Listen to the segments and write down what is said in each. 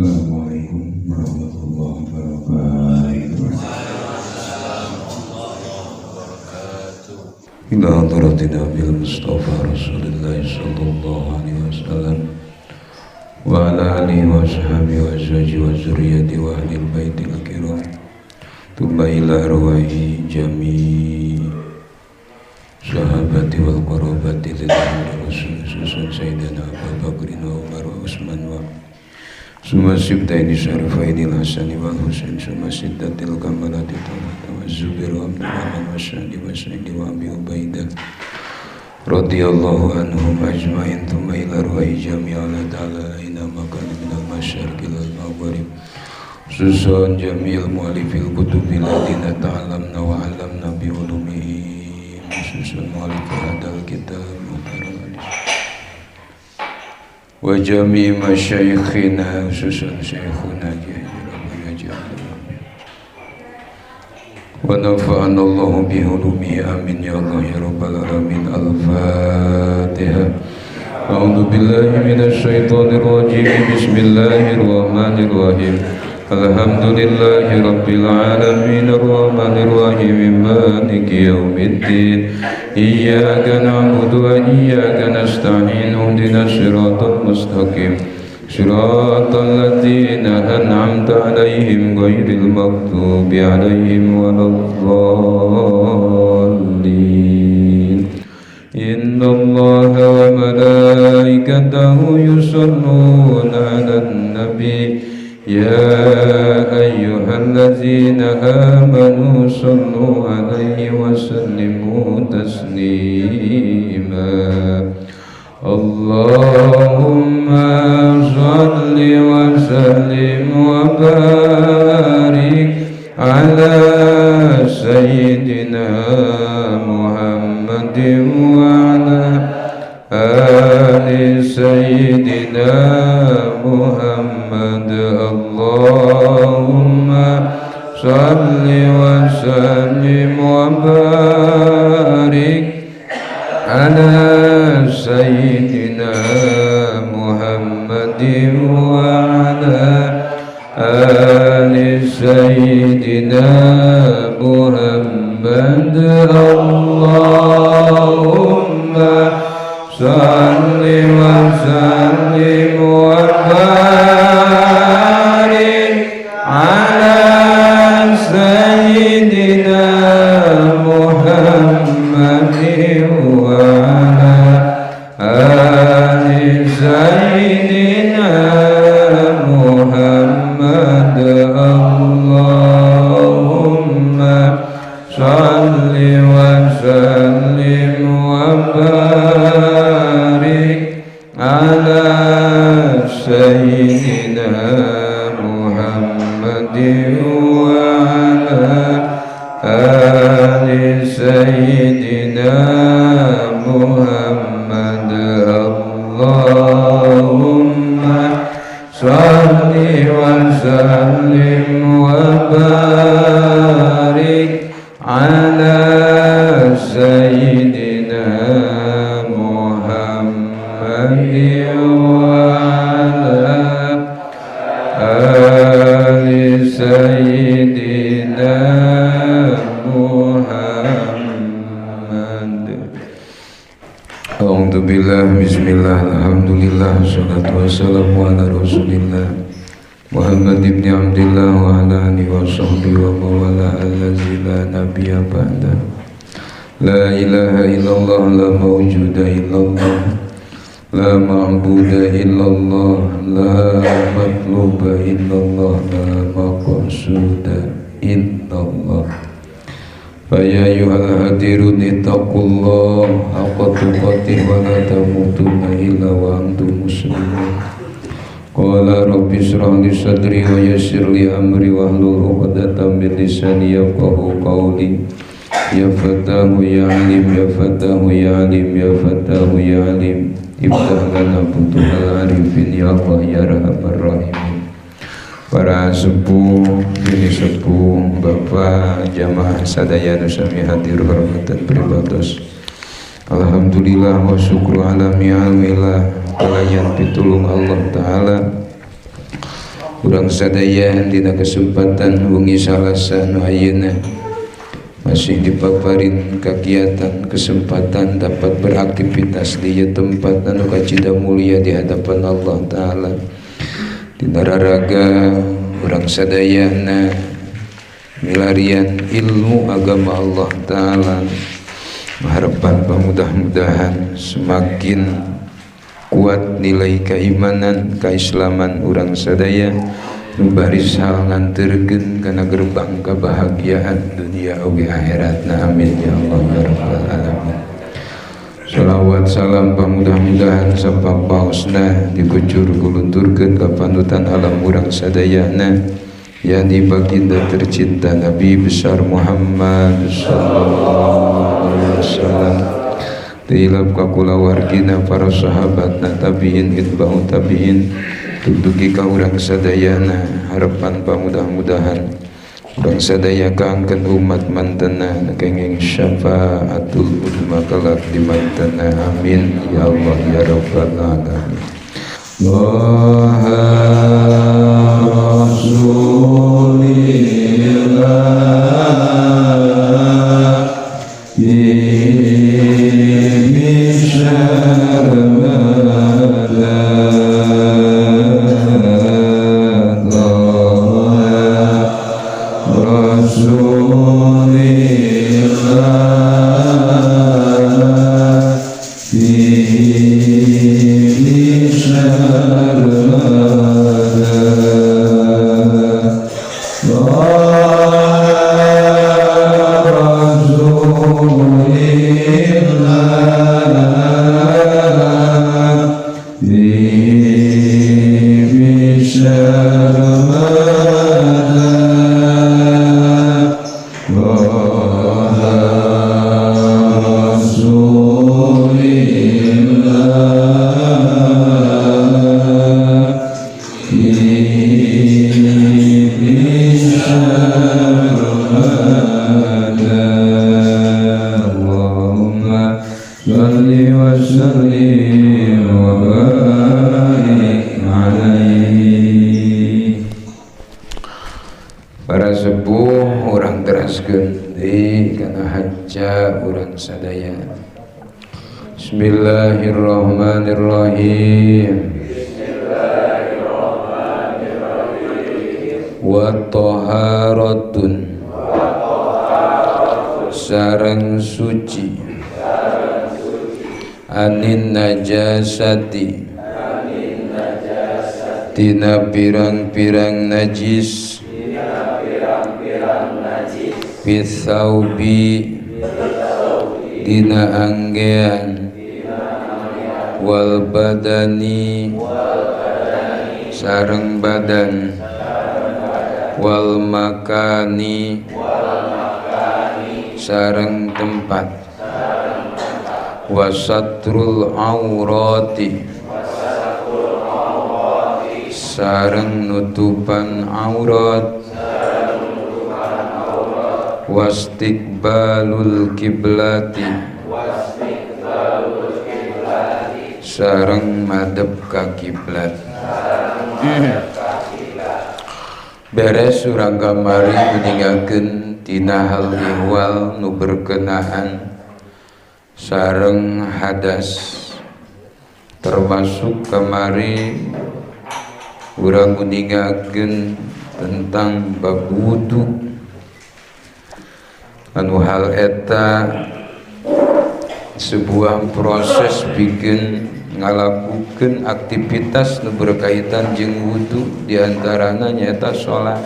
Assalamualaikum warahmatullahi wabarakatuh. إلى حضرة النبي المصطفى رسول الله صلى الله عليه وسلم وعلى آله وصحبه وأزواجه وذريته وأهل البيت الكرام ثم إلى أرواح جميع صحابة والقرابة لله الرسول خصوصا سيدنا أبا بكر وعمر وعثمان و ثم السبتين الشرفين الحسن والحسين ثم ستة الكمالات طلحة والزبير وعبد الرحمن والسعد وسعيد وأبي عبيدة رضي الله عنهم أجمعين ثم إلى أرواح جميع الله تعالى أينما كان من المشارق إلى المغرب خصوصا جميع مؤلف الكتب الذين تعلمنا وعلمنا بعلومهم خصوصا مؤلف هذا الكتاب وجميع مشايخنا خصوصا شيخنا ونفعنا الله بعلومه آمين يا الله يا رب العالمين. الفاتحة. أعوذ بالله من الشيطان الرجيم. بسم الله الرحمن الرحيم. الحمد لله رب العالمين الرحمن الرحيم مالك يوم الدين إياك نعبد وإياك نستعين اهدنا الصراط المستقيم صراط الذين أنعمت عليهم غير المغضوب عليهم ولا الضالين. إن الله وملائكته يصلون على النبي يا أيها الذين آمنوا صلوا عليه وسلموا تسليما. اللهم صل وسلم وبارك على سيدنا محمد وعلى آل سيدنا محمد. اللهم صل وسلم وبارك على سيدنا محمد وعلى آل سيدنا محمد. اللهم صل وسلم وبارك على سيدنا محمد وعلى آل سيدنا محمد. اللهم صل وسلم وبارك على سيدنا محمد وعلى آل سيدنا محمد. اللهم صل وسلم وبارك على سيدنا محمد وعلى آل سيدنا محمد. أعوذ بالله بسم الله الحمد لله والصلاة والسلام على رسول الله محمد بن عبد الله وعلى آله وصحبه ومن والاه الذي لا نبي بعده. لا إله إلا الله لا موجود إلا الله لا معبود إلا الله لا مطلوب إلا الله لا مقصود إلا الله. فيا أيها الحاضرون اتقوا الله حق تقاته ولا تموتن إلا وأنتم مسلمون. قال رب اشرح لي صدري ويسر لي أمري واحلل عقدة من لساني يفقهوا قولي. يا فتاه يا عليم يا فتاه يا عليم يا فتاه يا عليم افتح لنا فتوح العارفين يا الله يا أرحم الراحمين. Para sepuh, bini sepuh, bapak, jamaah sadaya nu sami hadir hormat dan pribados. Alhamdulillah wa syukru ala ni'amillah kalayan pitulung Allah Ta'ala. Urang sadaya dina kesempatan wengi Salasa nu ayeuna masih dipaparin kegiatan kesempatan dapat beraktivitas di ieu tempat anu kacida mulia di hadapan Allah Ta'ala. Dina raraga urang sadayana milarian ilmu agama Allah Ta'ala, harapan mudah-mudahan semakin kuat nilai keimanan keislaman urang sadaya nu baris hal nganterkeun kana gerbang kebahagiaan dunia oge akhiratna. Amin ya Allah ya rabbal alamin. Salawat salam pamudah-mudahan sapapaosna dikucur kulunturkeun ka panutan alam urang sadayana, yakni baginda tercinta Nabi besar Muhammad sallallahu alaihi wasallam, tilap ka kulawargina, para sahabatna, tabiin, itba'u tabiin, dugi ka urang sadayana. Harapan pamudah-mudahan urang sadaya kaangkeun umat mantena kenging syafaatul uzma kelak di mantena. Amin ya Allah ya rabbal alamin. Rasulillah Para sepuh urang teraskeun deui kana haja urang sadaya. Bismillahirrahmanirrahim. Bismillahirrahmanirrahim. Wa taharatun sareng suci anin najasati tina pirang-pirang najis fisaubi dina anggean wal badani sareng badan wal makani sareng tempat wasatrul aurati sareng nutupan aurat wastiqbalul kiblati sareng madhep ka kiblat. Beres urang kamari uningakeun tina hal ihwal nu berkenaan sareng hadas, termasuk kamari urang uningakeun tentang bab wudu anu hal eta sebuah proses bikin ngalakukeun aktivitas nu berkaitan jeung wudu, diantarana nyaeta salat.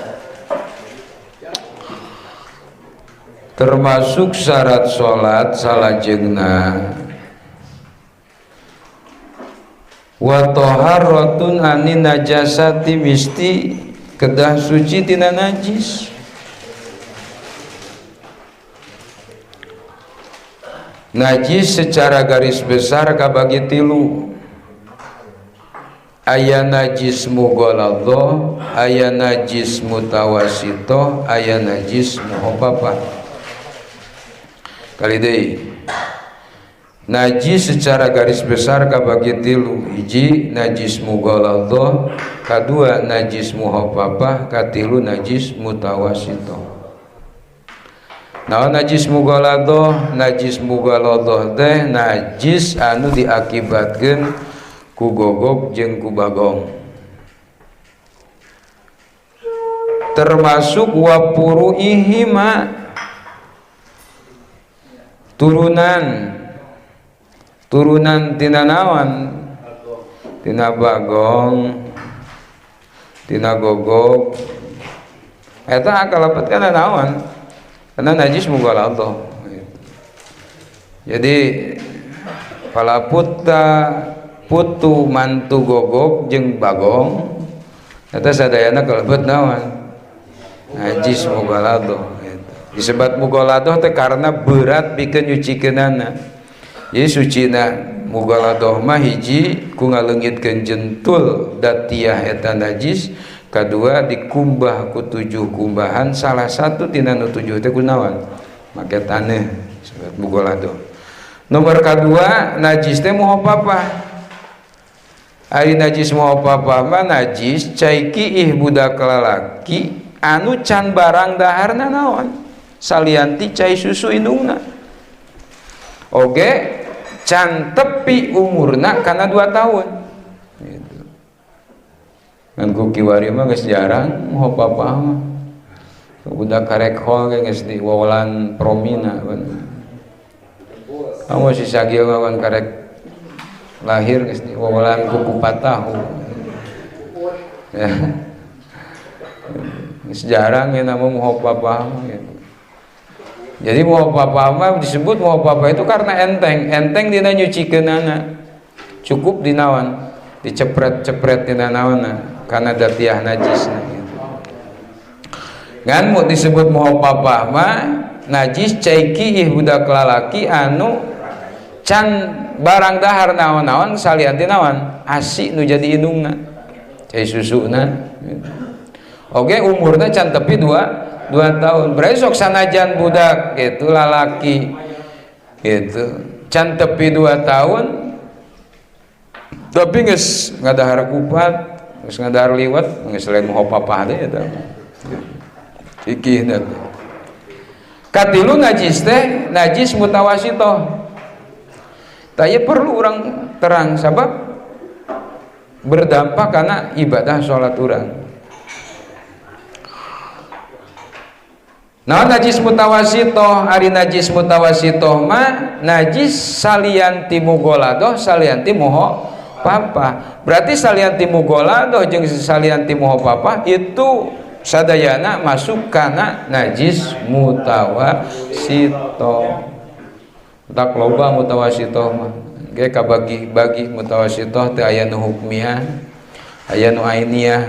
Termasuk syarat salat salajengna wa taharatun anin najasati misti kedah suci tina najis. Najis secara garis besar kabagi tilu. Aya najis mughaladzah, aya najis mutawasitoh, aya najis mukhafafah. Kali deui. Najis secara garis besar kabagi tilu, hiji najis mughaladzah, kadua najis muhaffafah, katilu najis mutawasithah. Nah, najis mughaladzah, najis mughaladzah teh najis anu diakibatkeun ku gogog jeung ku bagong. Termasuk wa puruihima, turunan turunan tina naon, tina bagong, tina gogog, eta kalebet kana naon, karena najis mughaladzah. Jadi pala putu mantu gogog jeung bagong eta sadayana kalebet naon, najis mughaladzah. Disebat mughaladzah teh karena berat pikeun nyucikeunana. Jadi sucina mughaladzah mah hiji ku ngaleungitkeun jentul datiah eta najis, kadua dikumbah ku 7 kumbahan, salah satu tina nu 7 teh kunaon, make taneuh, disebut mughaladzah. Nomor kadua najis teh muhaffafah. Ari najis muhaffafah mah najis cai kiih budak lalaki anu can barang daharna naon salianti cai susu indungna, oge can tepi umurna kana 2 tahun gitu. Ngan ku kiwari mah geus jarang muhaffafah mah, budak karek hol ge geus diwawalan promina. Kamu si sagil mah karek lahir geus diwawalan kuku patahu ya. Geus jarang ya nama muhaffafah mah gitu. Jadi muhaffafah mah disebut muhaffafah itu karena enteng, enteng dina nyucikeunana. Cukup dinawan, dicepret-cepret dina naonna karena datiah najisna gitu. Ngan mu disebut muhaffafah mah najis cai kiih budak lalaki anu can barang dahar naon-naon salianti naon asi nu jadi indungna, cai susuna gitu. Oke, umurna can tepi 2 tahun. Berarti sok sanajan budak gitu lalaki gitu can tepi 2 tahun tapi geus ngadahar kupat, geus ngadahar liwat, geus lain muhaffafah deui eta. Ikihna teh. Katilu najis teh najis mutawasithah. Tah ieu perlu urang terang sabab berdampak karena ibadah salat urang. Nah, najis mutawasitoh, ari najis mutawasitoh mah najis salianti mughaladzah, salianti muhaffafah. Berarti salianti mughaladzah jeung salianti muhaffafah itu sadayana masuk kana najis mutawasitoh. Tak loba mutawasitoh mah. Ge kabagi-bagi mutawasitoh teh aya nu hukmiah, aya nu ainiyah.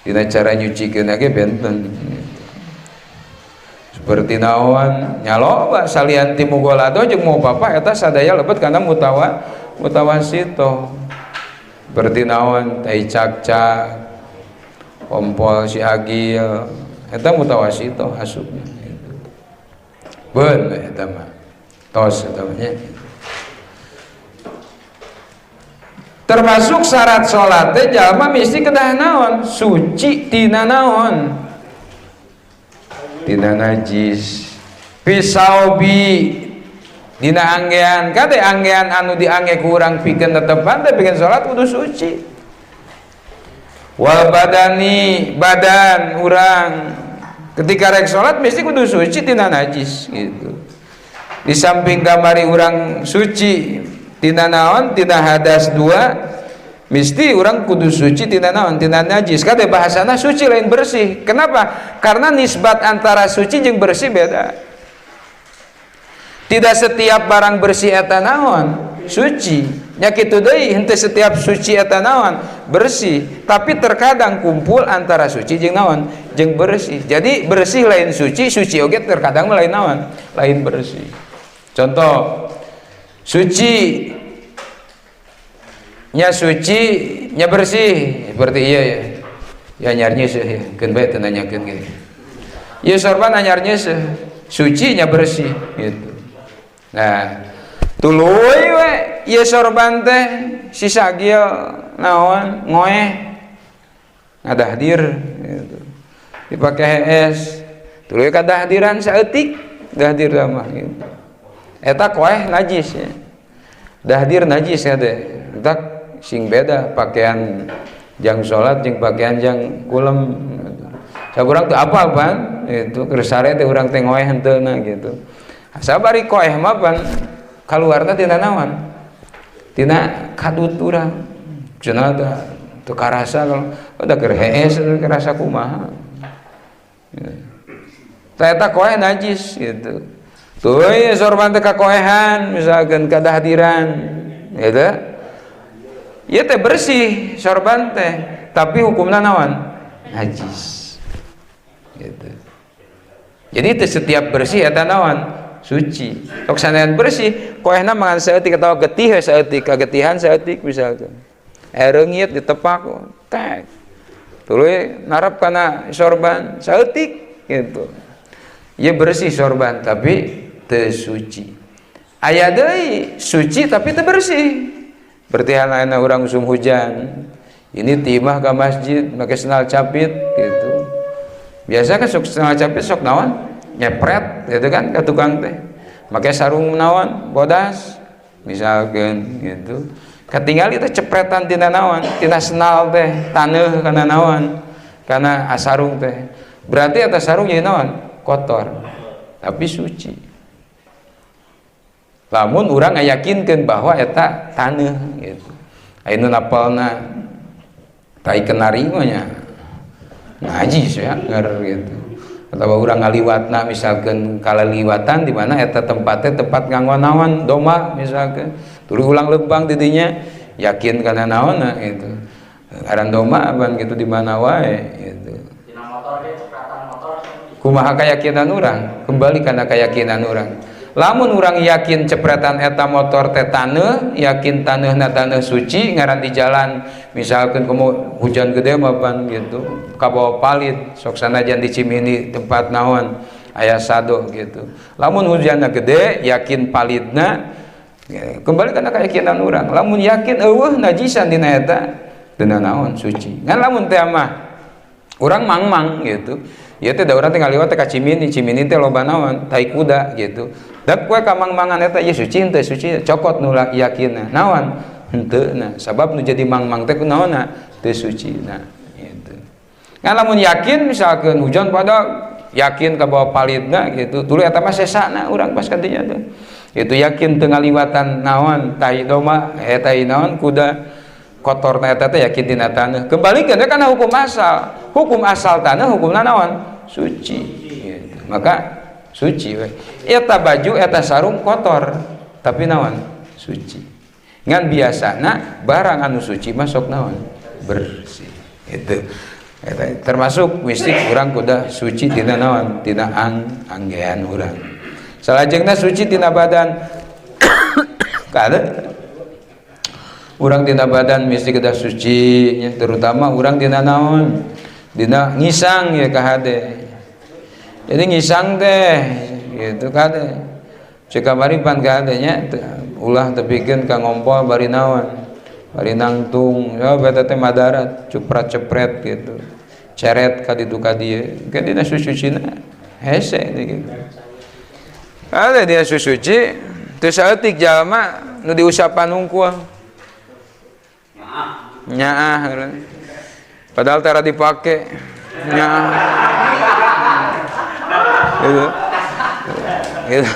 Dina cara nyucikeun ge benten. Seperti naon nyaloba salianti mughaladzah jeung muhaffafah eta sadaya lebet kana mutawasitoh. Seperti naon tai cakcak, kompol si agil, eta mutawasitoh asupna gitu. Beun eta mah. Tos eta mah nya. Termasuk syarat salat teh jalma mesti kedah naon? Suci tina naon? Tina najis. Pisaubi dina anggean, kade anggean anu diangge ku urang pikeun tetepan teh pikeun salat kudu suci. Wal badani, badan urang ketika rek salat mesti kudu suci tina najis gitu. Di samping kamari urang suci tina naon, tina hadas 2, mesti orang kudu suci tina naon, tina najis. Kade bahasana suci lain bersih. Kenapa? Karena nisbat antara suci jeung bersih beda. Tidak setiap barang bersih eta naon suci. Nya kitu deui, henteu setiap suci eta naon bersih, tapi terkadang kumpul antara suci jeung naon jeung bersih. Jadi bersih lain suci, suci oge terkadang lain naon, lain bersih. Contoh suci nya suci nya bersih seperti iya ya. Ya nyarnya sih ya, keun bae teu nanyakeun ge. Ieu sorban anyarnya sih, suci nya bersih gitu. Nah, tuluy we ieu sorban teh si sagil naon ngoeh ngadahdir gitu. Dipake hees. Tuluy kadahdiran saeutik, dahdir mah gitu. Eta koeh najis ya. Dahdir najis ya teh. Eta sing beda pakaian jang salat jeung pakaian jang kulem gitu. Saurang teu apal pan itu keur sare teh urang teh ngoeh henteuna gitu. Sabari koeh mah pan kaluarna tina naon? Tina kadut urang. Cenah teh teu karasa kalau udah keur hees karasa kumaha. Tah eta koeh najis gitu. Tuh sorban teh kakoehan misalkan kadahdiran gitu. Ieu teh bersih sorban teh, tapi hukumna naon? Najis. Gitu. Jadi teu setiap bersih eta naon? Suci. Sok sanajan bersih, koehna mangan saeutik atawa getih we saeutik, kagetihan saeutik misalkan. Reungit ditepak tek. Tuluy narap kana sorban saeutik gitu. Ieu bersih sorban tapi teu suci. Aya deui suci tapi teu bersih. Berarti lainna urang usum hujan. Ini timah ke masjid make sendal capit gitu. Biasa kan sok sendal capit sok naon? Nyepret gitu kan ke tukang teh. Make sarung naon? Bodas misalkan gitu. Ketinggal itu cepretan tina naon? Tina sendal teh, taneuh kana naon? Kana sarung teh. Berarti atas sarung jadi naon? Kotor. Tapi suci. Lamun urang ngayakinkeun bahwa eta taneuh gitu. Aya nu napalna tai kenari mah nya najis ya nger gitu. Atau urang ngaliwatna misalkan kalaliwatan di mana eta tempatnya tempat nganggo naon domba misalkan tuluy ulang lempang di dinya yakin kana naonna gitu. Ngaran domba aban gitu di mana wae gitu. Dina motor ge cepratan motor. Kumaha keyakinan urang? Kembali kana keyakinan urang. Lamun urang yakin cepretan eta motor teh taneuh, yakin taneuhna taneuh suci ngaran di jalan misalkan komo hujan gede mah pan gitu, kabawa palit sok sanajan di Cimindi tempat naon aya sado gitu. Lamun hujanna gede yakin palitna ya, kembali kana keyakinan urang. Lamun yakin eueuh najisan dina eta teu naon suci. Ngan lamun teh mah urang mang-mang gitu. Ieu teh da urang teh ngaliwat teh ka Cimindi, Cimindi teh loba naon, tai kuda gitu. Da kue kamang-mangan eta ieu suci henteu suci, cokot nu yakinna. Naon? Henteu na. Sabab nu jadi mang-mang teh kunaonna? Teu suci na gitu. Ngan lamun yakin misalkeun hujan pada yakin ka bawa palitna gitu, tuluy eta mah sesana urang pas ka dinya teh. Itu yakin teu ngaliwatan naon tai domba, tai naon kuda kotorna eta teh yakin dina taneuh. Kembalikeun we kana hukum asal. Hukum asal taneuh hukumna naon? Suci gitu. Maka suci we. Eta baju eta sarung kotor tapi naon? Suci. Ngan biasana barang anu suci masuk naon? Bersih. Itu. Eta termasuk mistik urang kuda suci tina naon? Tina anggean urang. Salajengna suci tina badan. Kada urang tina badan mesti kedah suci nya, terutama urang tina naon? Dina ngisang ya kahade. Jadi ngisang teh gitu kade. Cek kamari pan kahade nya ulah tepikeun ka ngompol bari naon? Bari nangtung, ya beta teh madarat, cuprat-cepret gitu. Ceret ka ditu ka dieu. Ke dina susucina hese gitu. Ada dia susuci, teu saeutik jalma nu diusapan hungkul. Nyaah. Padahal tara dipake. Nyaah. Gitu. Gitu.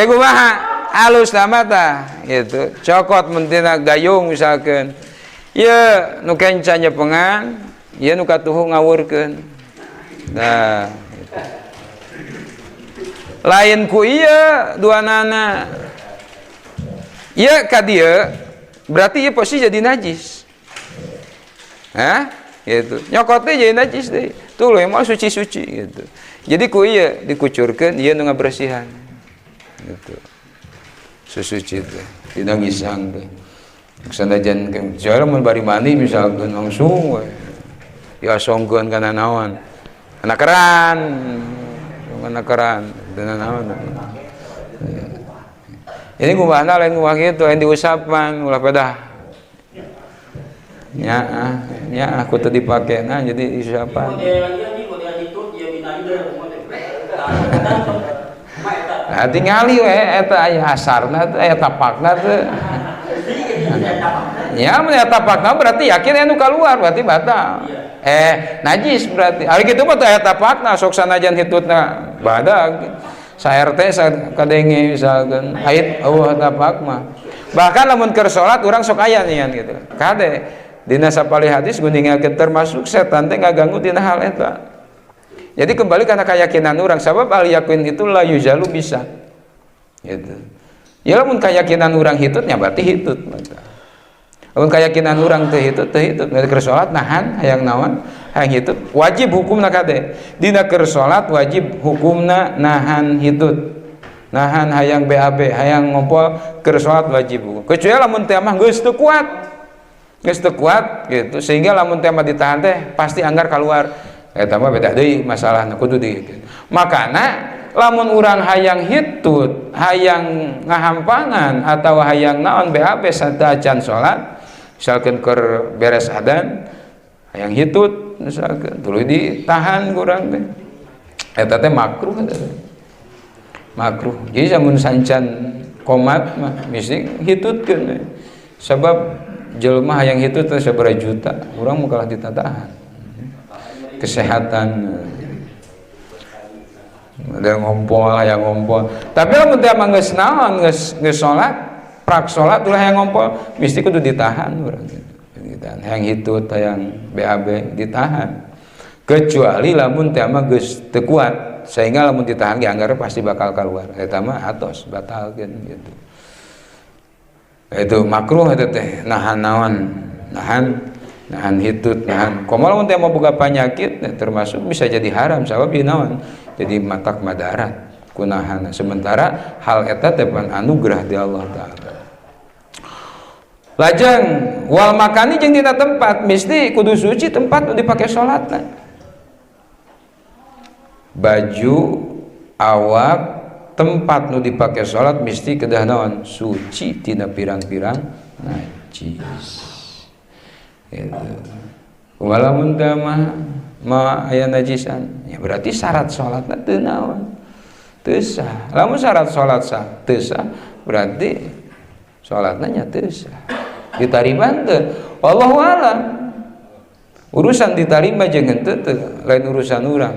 Kumaha? Alus nama tah gitu. Cokot mun tina gayung misalkan. Ieu nu kenca nyepengan, ieu nu katuhu ngawurkeun. Nah, gitu. Lain ku ieu duanana. Ieu ka dieu berarti ieu posisi jadi najis. Hah? Gitu. Nyokotnya jadi najis deh. Tuh loh, emang suci-suci gitu. Jadi ku ieu dikucurkeun ieu nu ngabersihan. Gitu. Susuci teh, dina ngisang teh. Sanajan jare mun bari mandi misalkan langsung we. Diasongkeun kana naon? Kana keran. Kana keran, dina naon. Jadi ngumbahna lain ngumbah kitu, lain diusapan ulah pedah. Nya, nya aku teu dipake nah jadi diusapan. Nah, tingali we eta aya asarna teh aya tapakna teh. Ya mun aya tapakna berarti yakin anu keluar berarti batal. Najis berarti. Ari kitu mah teu aya tapakna sok sanajan hitutna badag. Sa RT sa kadenge misalkan ait eueuh tapak mah. Bahkan lamun keur salat urang sok aya nian gitu. Kade dina sapalih hadis guningakeun termasuk setan teh ngaganggu dina hal eta. Jadi kembali karena keyakinan orang, sebab al yakin itu la yuzalu bisa. Gitu. Ya lamun keyakinan orang hitutnya berarti hitut. Lamun keyakinan orang teu hitut, teu hitut. Berarti keur salat nahan hayang naon? Hayang hitut. Wajib hukumna kade. Dina keur salat wajib hukumna nahan hitut. Nahan hayang BAB, hayang ngompol keur salat wajib hukum. Kecuali lamun teh mah geus teu kuat. Geus teu kuat gitu sehingga lamun teh mah ditahan teh pasti anggar keluar. Eta mah beda deui masalahna kudu di. Makana lamun urang hayang hitut, hayang ngahampangan atau hayang naon BAB sateuacan salat, misalkan keur beres adan hayang hitut misalkan tuluy ditahan kurang teh. Eta teh makruh eta teh. Makruh. Jadi lamun sancan komat mah mesti hitutkeun. Sebab jelema hayang hitut teh sabaraha juta, urang mah kalah ditatahan. Kesehatan ada ngompol yang ngompol tapi lamun teh mah geus naon geus geus salat prak salat ulah yang ngompol mesti kudu ditahan urang gitu. Ditahan hayang hitut hayang BAB ditahan kecuali lamun teh mah geus teu kuat sehingga lamun ditahan ge anggar pasti bakal keluar eta mah atos batalkeun gitu. Itu makruh eta teh nahan naon nahan nahan hitut nahan komo lamun teh mau boga penyakit ya, termasuk bisa jadi haram sabab ieu naon jadi matak madarat kunahan sementara hal eta teh pan anugerah di Allah taala. Lajeng wal makani jeung dina tempat mesti kudu suci tempat nu dipake salatna. Baju awak tempat nu dipake salat mesti kedah naon suci tina pirang-pirang najis. Gitu. Walamun teh mah ma aya najisan ya berarti syarat salatna teu naon teu sah. Lamun syarat salat sah teu sah berarti salatna nya teu sah. Ditarima teu? Wallahu alam. Urusan ditarima jeung henteu teu lain urusan urang.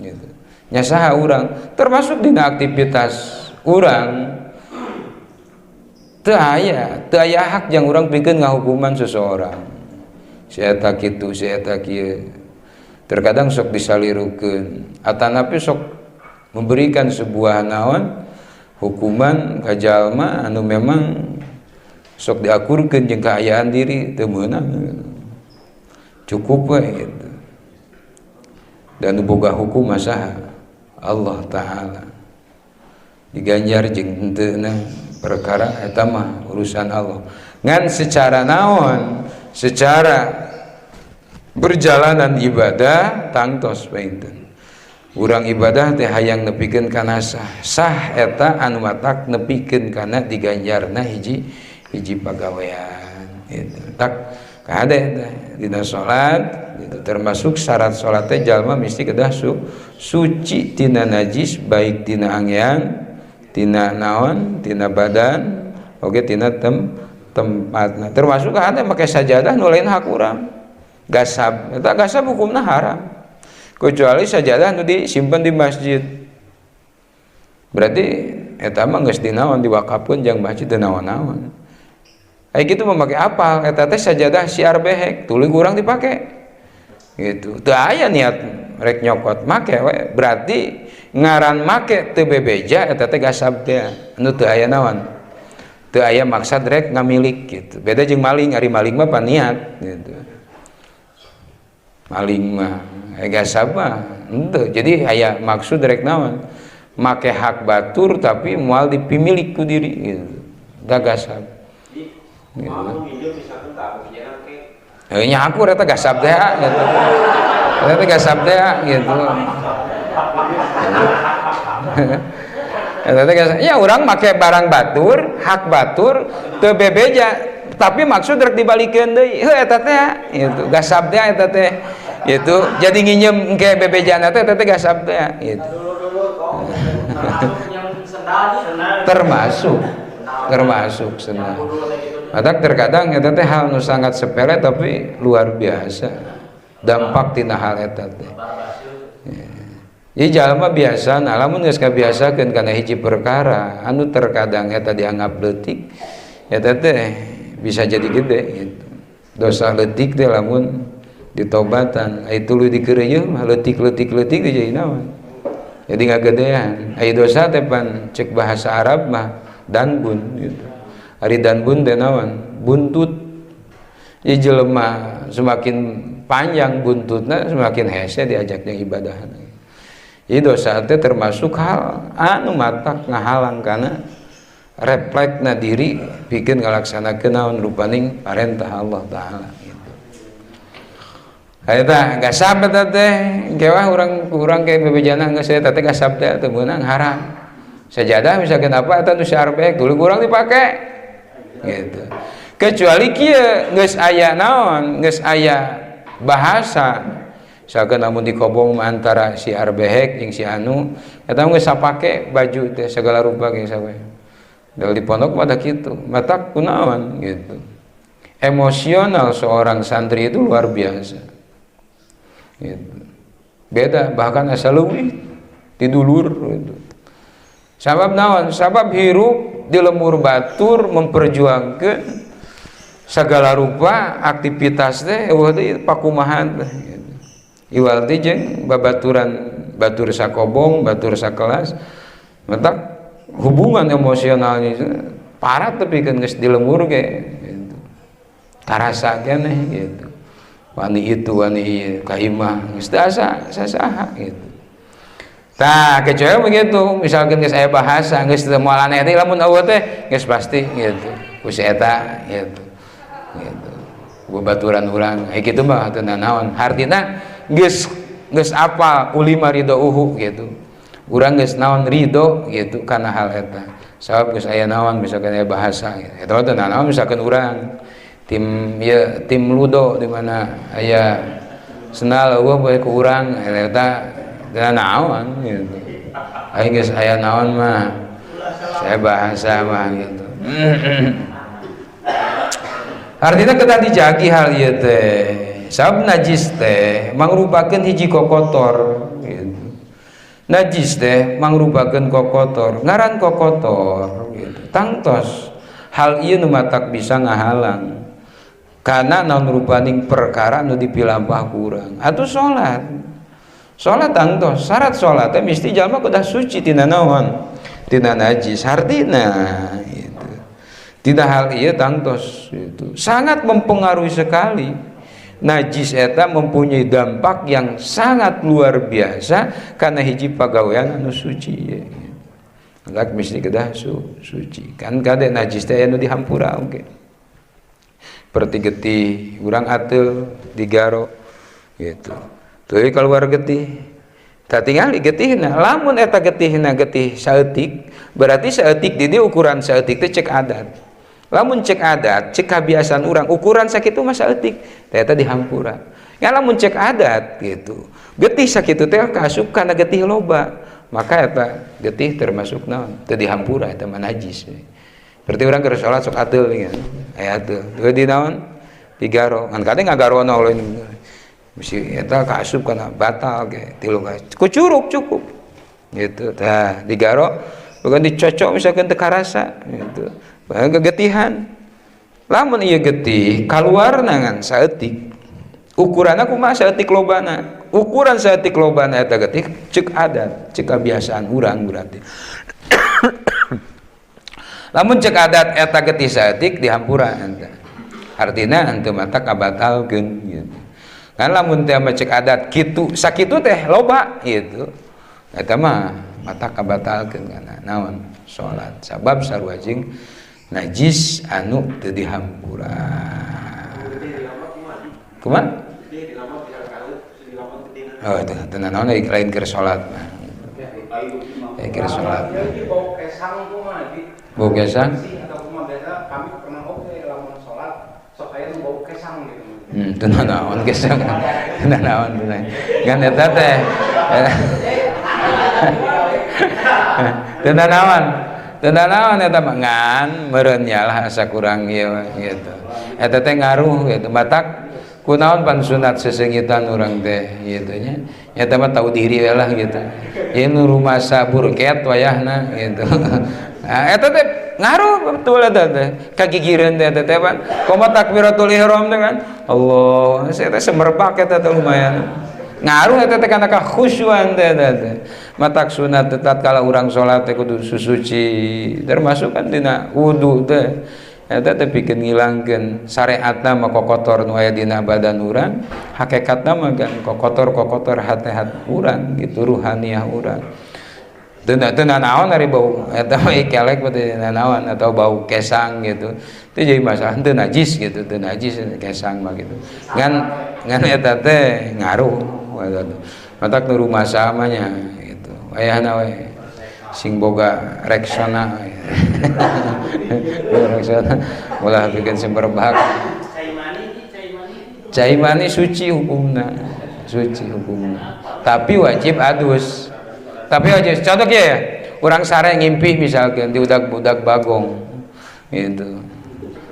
Gitu. Nya saha urang termasuk dina aktivitas urang teu aya hak jang urang pikeun ngahukuman seseorang. Si eta kitu, si eta kieu. Terkadang sok disalirukeun atanapi sok memberikan sebuah naon hukuman ka jalma anu memang sok diakurkeun jeung kaayaan diri teu meunang. Cukup we gitu. Dan nu boga hukum mah saha? Allah taala. Diganjar jeung henteuna perkara eta mah urusan Allah. Ngan secara naon? Secara berjalanan ibadah tangtos panginten. Urang ibadah teh hayang nepikeun kana sah. Sah eta anu matak nepikeun kana diganjarna hiji hiji pagawean gitu. Tak kade teh dina salat gitu. Termasuk syarat salat teh jalma mesti kedah suci tina najis baik tina angean tina naon tina badan oge tina tempatna. Termasuk kade make sajadah nu lain hak urang. Gasab eta gasab hukumna haram. Kecuali sajadah nu disimpan di masjid. Berarti eta mah geus dinaon diwakafkeun jang masjid teu naon-naon. Aya kitu mah make apal eta teh sajadah siar behek tuluy kurang dipake. Gitu. Teu aya niat rek nyokot make we. Berarti ngaran make teu bebeja eta teh gasab teh anu teu aya naon. Teu aya maksad rek ngamilik gitu. Beda jeung maling, ari maling mah paniat gitu. Maling mah gasab mah henteu. Jadi aya maksud rek naon? Make hak batur tapi moal dipimilik ku diri gitu. Da gasab. Gitu. Nya aku eta gasab teh gitu. Eta gasab teh gitu. Eta teh ya urang make barang batur, hak batur, teu bebeja, tapi maksud rek dibalikeun deui. Heuh, eta teh gitu. Gasab teh eta teh. Gitu. Jadi nginjem engke bebejana teh, eta teh gasab teh gitu. Termasuk termasuk sendal. Matak terkadang eta teh hal nu sangat sepele tapi luar biasa dampak tina hal eta teh. Jadi jalma biasa, nah lamun geus kabiasakeun kana hiji perkara anu terkadang eta dianggap leutik, eta teh bisa jadi gede gitu. Dosa leutik teh lamun ditobatan, ai tuluy dikeureuyeun mah leutik leutik leutik teh jadi naon? Jadi ngagedean. Ai dosa teh pan cek bahasa Arab mah danbun gitu. Ari danbun teh naon? Buntut. Jadi jelema semakin panjang buntutna, semakin hese diajaknya ibadah. Jadi dosa teh termasuk hal anu matak ngahalang kana refleksna diri pikeun ngalaksanakeun naon rupaning parentah Allah Taala gitu. Eta gasab eta teh kewah urang urang ke bebejana geus eta teh gasab teh teu meunang, haram. Sajadah misalkan apa eta nu syarbek dulu kurang dipake gitu. Kecuali kieu, geus aya naon, geus aya bahasa, misalkan namun dikobong antara si arbehek jeung si anu eta geus sapake baju teh segala rupa ge sawe. Dal di pondok pada kitu, matak kunaon gitu. Emosional seorang santri itu luar biasa. Gitu. Beda, bahkan asa leuwih ti dulur gitu. Sabab naon? Sabab hirup di lembur batur, memperjuangkan segala rupa aktivitas teh euweuh deui pakumahan teh gitu. Iwal teh jeung babaturan, batur sakobong, batur sakelas, matak hubungan emosionalnya parah, tapi kan geus di lembur ge gitu. Karasa keneh gitu. Wani itu, wani ieu ka imah geus teu asa sasaha gitu. Tah, kecuali begitu, misalkan geus aya bahasa, geus teu moal aneh teh lamun euweuh teh geus pasti gitu. Ku si eta gitu. Gitu. Babaturan urang, eh kitu mah teu nanaon. Hartina geus geus apal ulima ridouhu gitu. Urang geus naon, ridho gitu kana hal eta. Sabab geus aya naon, misalkan aya bahasa gitu. Eta mah teu nanaon, misalkan urang tim ya tim ludo di mana aya sendal euweuh bae ku urang, eta teu naon gitu. Aing geus aya naon mah, saya bahasa mah gitu. Artinya kita dijagi hal ieu teh. Sabab najis teh mangrupakeun hiji kokotor gitu. Najis teh mangrupakeun kokotor, ngaran kokotor gitu. Tangtos hal ieu nu matak bisa ngahalang karena naon rupaning perkara nu dipilampah ku urang. Atuh salat. Salat tangtos syarat salat teh mesti jalma kudu suci tina naon? Tina najis. Artina gitu. Tidak hal ieu tangtos itu sangat mempengaruhi sekali. Najis eta mempunyai dampak yang sangat luar biasa karena hiji pagawean anu suci ya. Gitu. Mesti kedah suci. Kan kade najis teh anu dihampura oge. Seperti getih, urang ateul digaro gitu. Tuh keluar getih. Tak tinggali getihna. Lamun eta getihna getih saeutik, berarti saeutik di dieu ukuran saeutik teh cek adat. Lamun cek adat, cek kebiasaan urang, ukuran sakitu mah saeutik, teh eta dihampura. Ya lamun cek adat gitu. Getih sakitu teh kaasup kana getih loba, maka eta getih termasuk naon? Teu dihampura, eta mah najis. Berarti urang keur salat sok ateul kan. Aya ateul. Teu di naon? Digaro. Ngan kade ngagarona oleh mesti eta kaasup kana batal ge tilu kucuruk cukup. Gitu. Tah digaro bukan dicocok misalkan teu karasa gitu. Bahkan kegetihan. Lamun ieu getih kaluarna ngan saeutik. Ukuranna kumaha saeutik lobana? Ukuran saeutik lobana eta getih cek adat, cek kebiasaan urang berarti. Lamun cek adat eta getih saeutik, dihampura eta. Artina henteu mata kabatalkeun gitu. Kan lamun teh mah cek adat kitu sakitu teh loba gitu. Eta mah mata kabatalkeun kana naon? Salat. Sabab sarua jeung najis anu teu dihampura. Kumaha? Oh, teu teu naon lain keur salat mah. Keur salat. Bau kesang kumaha di? Bau kesang? Atau kumaha biasa kami pernah oge lamun salat sok aya nu bau kesang gitu. Teu naon kesang. Teu naon teu. Ngan eta teh. Teu naon. Teu naon eta mah ngan meureun nya lah asa kurang ieu gitu. Eta teh ngaruh gitu. Matak kunaon pan sunat sesengitan urang teh gitu nya. Eta mah tahu diri we lah gitu. Ieu nu rumasa burket wayahna gitu. Nah, eta teh ngaruh betul eta teh. Kagigireun teh eta teh pan. Komo takbiratul ihram teh kan. Allah, saya teh semerbak eta teh lumayan. Ngaruh eta teh kana kakhusyuan teh eta teh. Matak sunat tetap kala urang salat teh kudu susuci, termasuk kan dina wudu teh. Eta teh pikeun ngilangkeun syariatna mah kokotor nu aya dina badan urang, hakikatna mah kan kokotor-kokotor hate-hate urang gitu, ruhaniah urang. Teu naon ari bau eta mah kelek mah teu naon atau bau kesang gitu. Teu jadi masalah teu najis gitu, teu najis kesang mah gitu. Ngan ngan eta teh ngaruh matak nu rumasa mah nya gitu. Wayahna we sing boga Rexona. Rexona ulah bikin semerbak. Cai mani suci hukumna, suci hukumna. Tapi wajib adus. Tapi wajib contoh ya, orang sare ngimpi misalkan di udag-udag bagong gitu.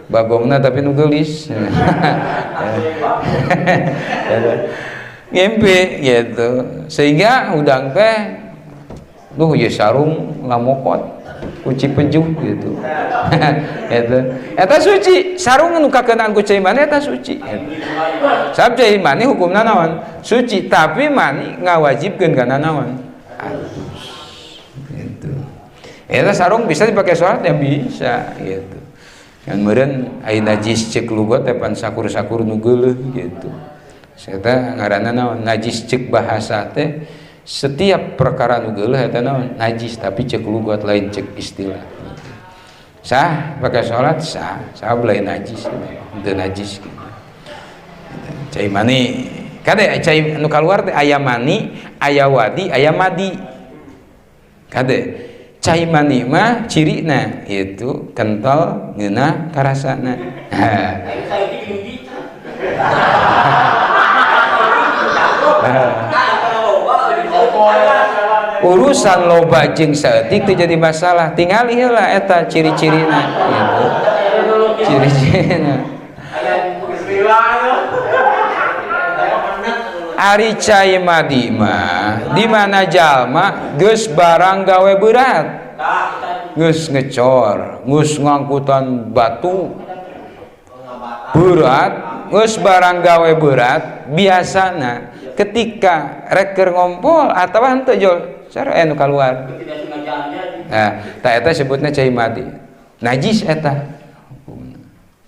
Bagongna tapi nu geulis. Ngimpi gitu. Sehingga udang teh duh ieu sarung lamokot kuci pejuh gitu. Gitu. Eta suci, sarung nu kakeunaan ku cai mani eta suci. Sabab cai mani hukumna naon? Suci, tapi mani ngawajibkeun kana naon? Adus. Gitu. Eta sarung bisa dipakai sholat ya bisa gitu. Kan meureun aya najis ceuk lugat teh pan sakur-sakur nu geuleuh gitu. Eta ngaranna naon? Najis ceuk bahasa teh setiap perkara nu geuleuh eta naon? Najis, tapi ceuk lugat lain ceuk istilah. Sah pakai sholat sah, sah lain najis gitu. Teu najis gitu. Cai mani kade cai nu kaluar teh aya mani, aya wadi, aya madi. Kade cai mani mah cirina itu kental ngeunah karasana. Urusan loba jeung saeutik teu jadi masalah, tingali heula eta ciri-cirina gitu. Ciri-cirina. Ari cai madi mah di mana jalma geus barang gawe berat, geus ngecor, geus ngangkutan batu berat, geus barang gawe berat, biasana ketika rek keur ngompol atawa henteu jol cara anu kaluar. Nah, ta eta sebutna cai madi. Najis eta.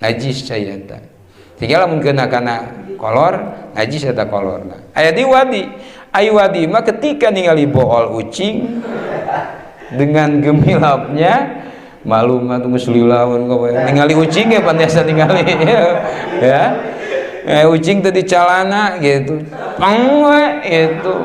Najis cai eta. Tinggal lamun kena kana kolor, najis eta kolorna. Aya di wadi. Ai wadi mah ketika ningali bool ucing dengan gemilapnya malu mah tunggu sulilaun kowe. Ningali ucing ge pan biasa ningali ya. Ucing teh di calana gitu. Pang we gitu.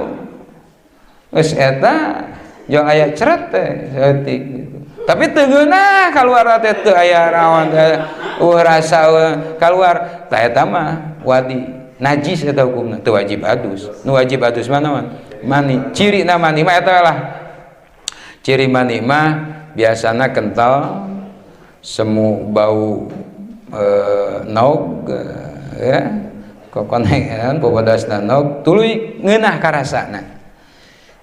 Geus eta jol aya ceret teh saeutik gitu. Tapi teu geunah kaluar teh teu aya rawan teh rasa kaluar tah eta mah wadi najis eta hukumna teu wajib adus. Nu wajib adus mah naon? Mani. Cirina mani mah eta lah. Ciri mani mah biasana kental, semu bau nog ya, kokonean bobodasna nog tuluy ngeunah karasana.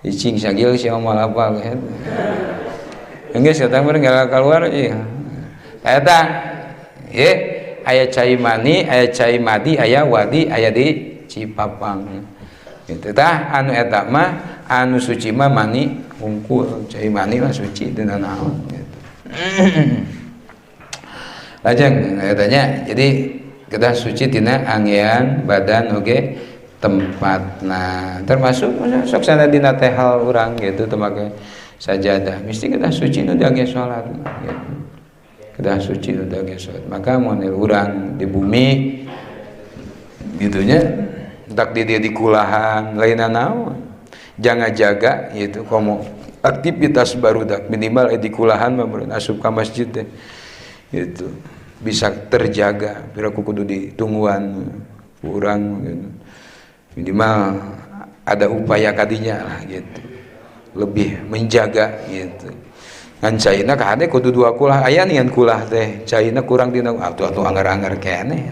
Icing sagil sia moal apal gitu. Geus eta mah keluar ieu. Eta ye aya cai mani, aya cai madi, aya wadi, aya di Cipapang. Gitu tah anu eta mah anu suci mah mani hungkul, cai mani mah suci teu nanaon gitu. Lajeng eta nya jadi kedah suci tina angean badan oge tempat. Nah, termasuk sok sana dina teh hal urang gitu teu make sajadah mesti kedah suci nu diangge salat gitu. Kedah suci nu diangge salat. Maka mun urang di bumi gitunya tak di dia di kulahan lainna naon. Jangan jaga gitu komo Aktivitas barudak minimal di kulahan mah asup ka masjid teh gitu bisa terjaga, piraku kudu ditungguan kurang gitu. Minimal ada upaya kadinya lah gitu, lebih menjaga gitu. Ngan caina kahade kudu dua kulah, aya nian kulah teh caina kurang dina atuh atuh anggar-anggar keneh.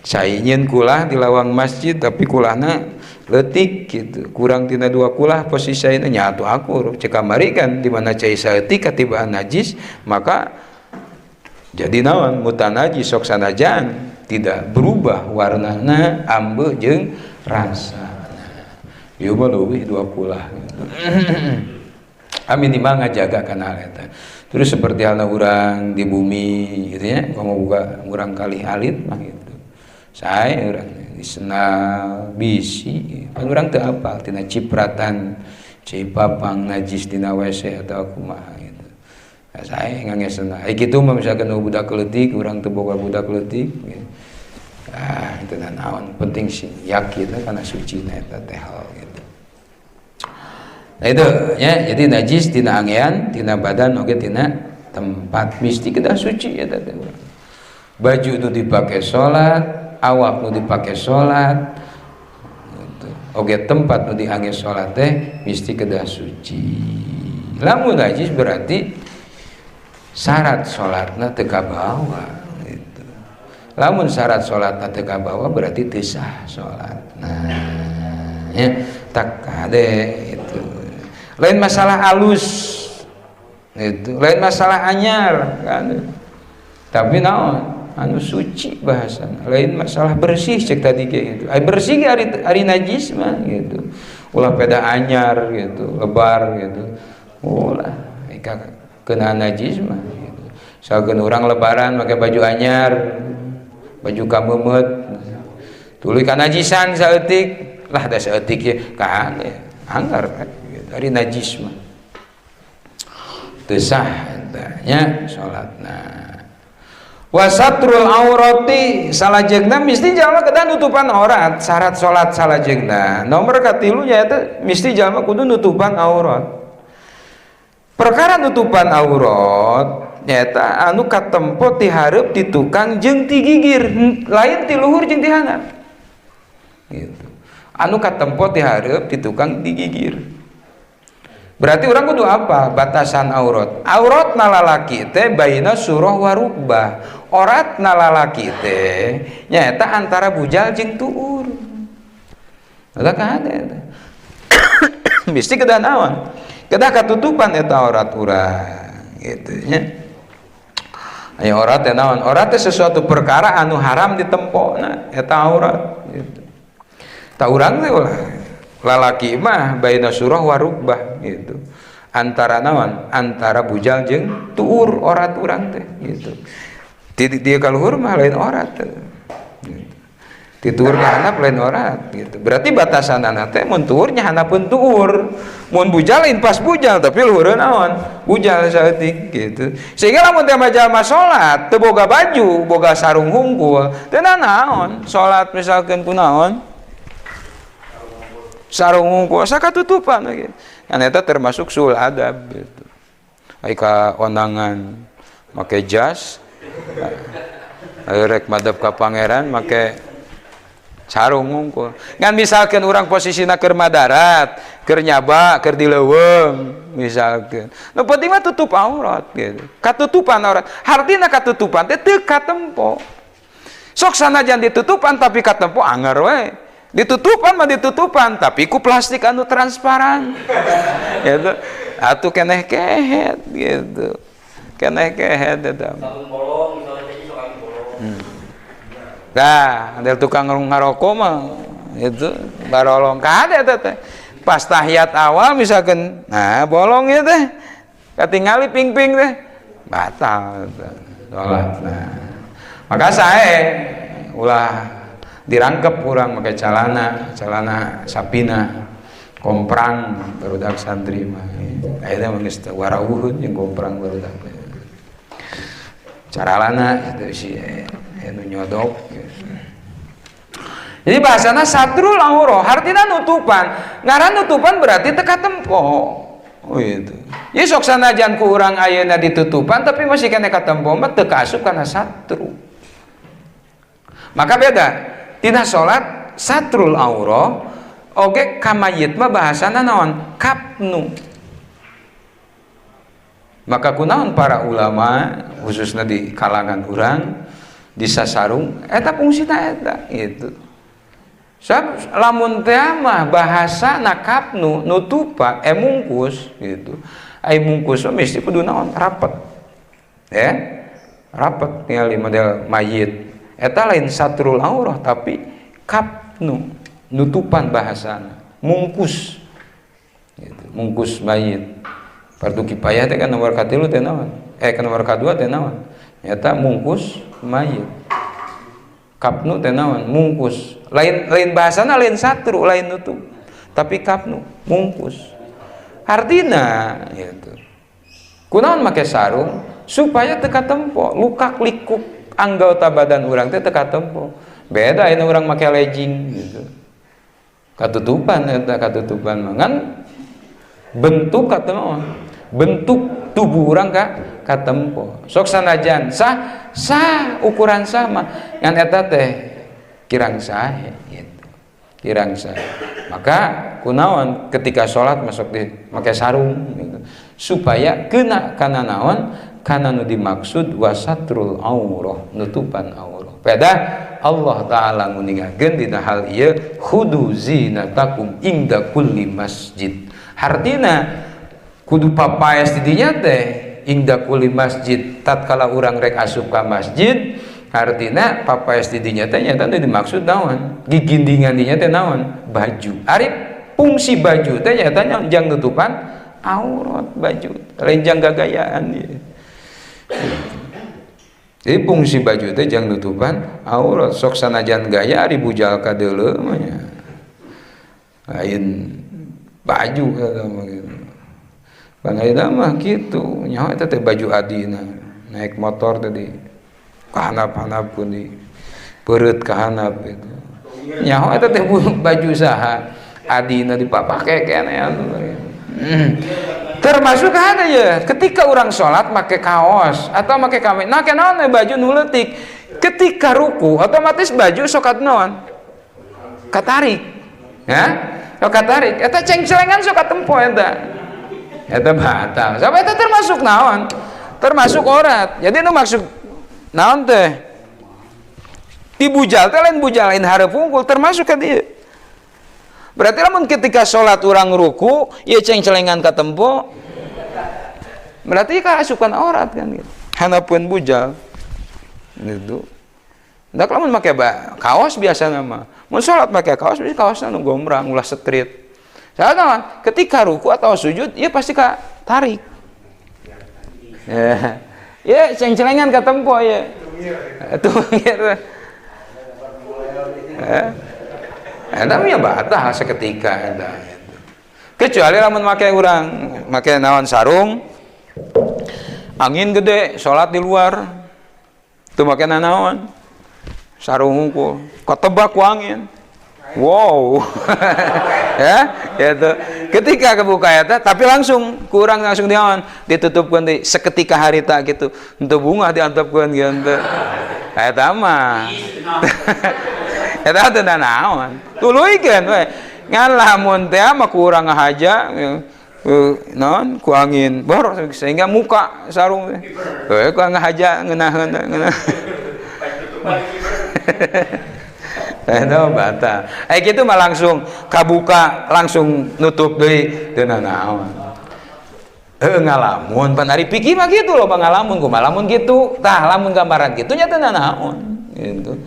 Cai nyieun kulah di lawang masjid, tapi kulahna leutik gitu, kurang tina dua kulah posisi caina nya atuh akur. Cek kamari kan di mana cai saeutik katibaan najis maka jadi naon, mutanajis, sok sanajan tidak berubah warnana, ambeu jeung rasana. Ieu mah leuwih dua kulah gitu. Minimal ngajaga kana hal eta. Terus seperti halnya urang di bumi gitu ya, kamu buka urang kali alit mah gitu. Saya urang di senal bisi, pan urang teu apal tina cipratan cai papang najis dina WC atau kumaha gitu. Nah, saya ngangge senal. Kitu mah misalkan budak leutik, urang teu boga budak leutik gitu. Ah, itu naon penting sih yakin karena suci na eta teh hal gitu. Nah itu ya, jadi najis tina angean, tina badan oge tina tempat mesti kedah suci eta teh. Baju itu dipakai sholat, awak nu dipakai sholat, gitu. Oge tempat nu diangge sholat teh mesti kedah suci. Lamun najis berarti syarat sholatna teu kabawa gitu. Lamun syarat sholatna teu kabawa berarti teu sah sholat. Nah, ya tak kade itu. Lain masalah alus itu, lain masalah anyar kan, tapi naon anu suci bahasana, lain masalah bersih cek tadi kayak gitu. Ai bersih ge ari, ari najis mah gitu, ulah peda anyar gitu, lebar gitu, ulah ika kena najis mah gitu. Misalkan orang lebaran pakai baju anyar, baju kamemet, tuluy kanajisan saeutik lah, da saeutik ya kan anggar kan gitu. Ari najis mah teu sah eta nya salatna. Wasatrul aurati, salajengna mesti jalma kedah nutupan aurat. Syarat salat salajengna nomor katilu nyaeta mesti jalma kudu nutupan aurat. Perkara nutupan aurat nyaeta anu katempo ti hareup, ti tukang jeung ti gigir, lain ti luhur jeung ti handap gitu. Anu katempo ti hareup, ti tukang, ti gigir. Berarti orang kudu apa batasan aurat? Aurat lalaki teh baina surah warukbah. Aurat lalaki teh nyaeta antara bujal jeung tuur. Eta kan eta mesti kedah naon, kedah katutupan eta aurat urang gitu nya. Aya aurat teh naon? Aurat teh sesuatu perkara anu haram ditempona, eta aurat gitu. Tak urang teh ulah lalaki mah baina surah warukbah gitu, antara naon, antara bujal jeung tuur aurat urang teh gitu. Ti dia kaluhur mah lain aurat gitu. Ti tuur ka handap lain aurat gitu. Berarti batasanana teh mun tuur nya handapeun tuur, mun bujal lain pas bujal tapi luhureun naon, bujal saeutik gitu. Sehingga lamun teh jalma salat teu boga baju, boga sarung hungkul, teu naon salat misalkeun kunaon sarung hungkul sakatutupan gitu. Kan eta termasuk sul adab gitu. Ai ka ondangan make jas, ayo rek madep ka pangeran make sarung hungkul. Ngan misalkan urang posisina keur madarat, keur nyaba, keur di leuweung misalkan, nu penting mah tutup aurat gitu. Katutupan aurat hartina katutupan teh teu katempo. Sok sanajan ditutupan tapi katempo anggar we. Ditutupan mah ditutupan tapi ku plastik anu transparan gitu, atuh keneh kehet gitu, keneh kehet eta. Sarung bolong misalnya, jadi sok angin bolong. Nah, ada tukang ngaroko mah itu barolong kade eta teh. Pas tahiyat awal misalkan, nah bolong ya teh. Katingali ping-ping teh batal salat. Nah, maka saya ulah dirangkep kurang pakai celana, celana sapina komprang barudak santri mah. Ayeuna mah geus teu warawuhun jeung komprang barudak. Caralana itu si anu nyodok gitu. Jadi bahasana satrul aurah artinya nutupan. Ngaran nutupan berarti teu katempo. Oh itu. Ya sok sanajan ku urang ayeuna ditutupan tapi masih kena katempo mah teu kaasup kana satru. Maka beda tina salat satrul aurah oge ka mayit mah bahasana naon? Kapnu. Maka kunaon para ulama khususnya di kalangan urang disasarung eta fungsina eta gitu. Sebab lamun teh mah bahasa nakapnu nutupan mungkus gitu. Ai mungkus mah mesti kudu naon? Rapet. Ya. Rapet ningali model mayit. Eta lain satrul aurah tapi kapnu, nutupan bahasana, mungkus. Gitu, mungkus mayit. Fardu kifayah teh kan nomor 3 teh naon? Kan nomor 2 teh naon? Nyata mungkus mayit. Kapnu teh naon? Mungkus. Lain bahasana lain satru, lain nutup. Tapi kapnu, mungkus. Artina gitu. Kunaon make sarung supaya teu katempo, lukak likuk anggota badan urang teh teu katempo. Beda ini urang make legging gitu. Katutupan eta katutupan mah ngan bentuk kata bentuk tubuh orang ka katempo. Sok sanajan sah sah ukuran sama ngan eta teh kirang sae gitu. Kirang sae. Maka kunaon ketika sholat masuk di make sarung gitu. Supaya kena kana naon kana nu dimaksud wasatrul aurah, nutupan aurah. Beda Allah taala nguningakeun dina hal ieu khudu zinatakum inda kulli masjid. Hartina kudu papaes di dinya teh inda kulli masjid tatkala urang rek asup ka masjid artina papaes di dinya teh nyata teh dimaksud naon gigindingan dinya teh naon baju. Ari fungsi baju teh nyata jang nutupan aurat baju lain jang gagayaan ieu. Jadi fungsi baju teh jang nutupan aurat sok sanajan gaya ari bujal ka deuleu mah nya lain baju kata mah gitu. Pan ayeuna mah kitu, nyaho eta teh baju adina, naik motor tadi kahanap-hanap pun di peureut kahanap gitu. Nyaho eta teh baju saha adina dipapake keneh atuh. Termasuk ada ya, ketika orang sholat make kaos atau make kameja, nah naon baju nu leutik. Ketika ruku otomatis baju sok naon? Katarik. Ya? Sok katarik. Eta cengcelengan sok katempo eta. Eta batal. Sampai eta termasuk naon? Termasuk aurat. Jadi nu maksud naon teh? Di bujal teh lain bujal lain hareup wungkul termasuk ka dieu. Berarti lamun ketika sholat urang ruku, ieu cengcelengan katempo. Berarti ka asupan aurat kan gitu. Handapeun bujal. Gitu. Ndak lamun make kaos biasa nama. Mun sholat make kaos, biasa kaosna nu gombrang ulah street. Soalnya ketika ruku atau sujud, ya pasti ka tarik. Ya, ya cengcelengan katempo ya. Tuh gitu. Ya. Eta mah ya batal seketika eta. Kecuali lamun make urang make naon sarung angin gede salat di luar teu make naon sarung hungkul ketebak ku angin. Wow. Ya, gitu. Ketika kebuka eta tapi langsung kurang langsung diawan ditutupkeun di seketika harita gitu. Henteu bunga diantepkeun gitu. Eta mah. Eta teu naon. Tuluykeun we. Ngan lamun teh mah kurang ngahaja naon ku angin bor sehingga muka sarung teh. Heuh ku ngahaja ngeunaheun ngeunah. Eta batal. Kitu mah langsung kabuka langsung nutup deui teu naon. Heuh ngalamun pan ari pikir mah kitu loh pangalamun kumaha lamun kitu. Tah lamun gambaran kitu nya teu naon gitu.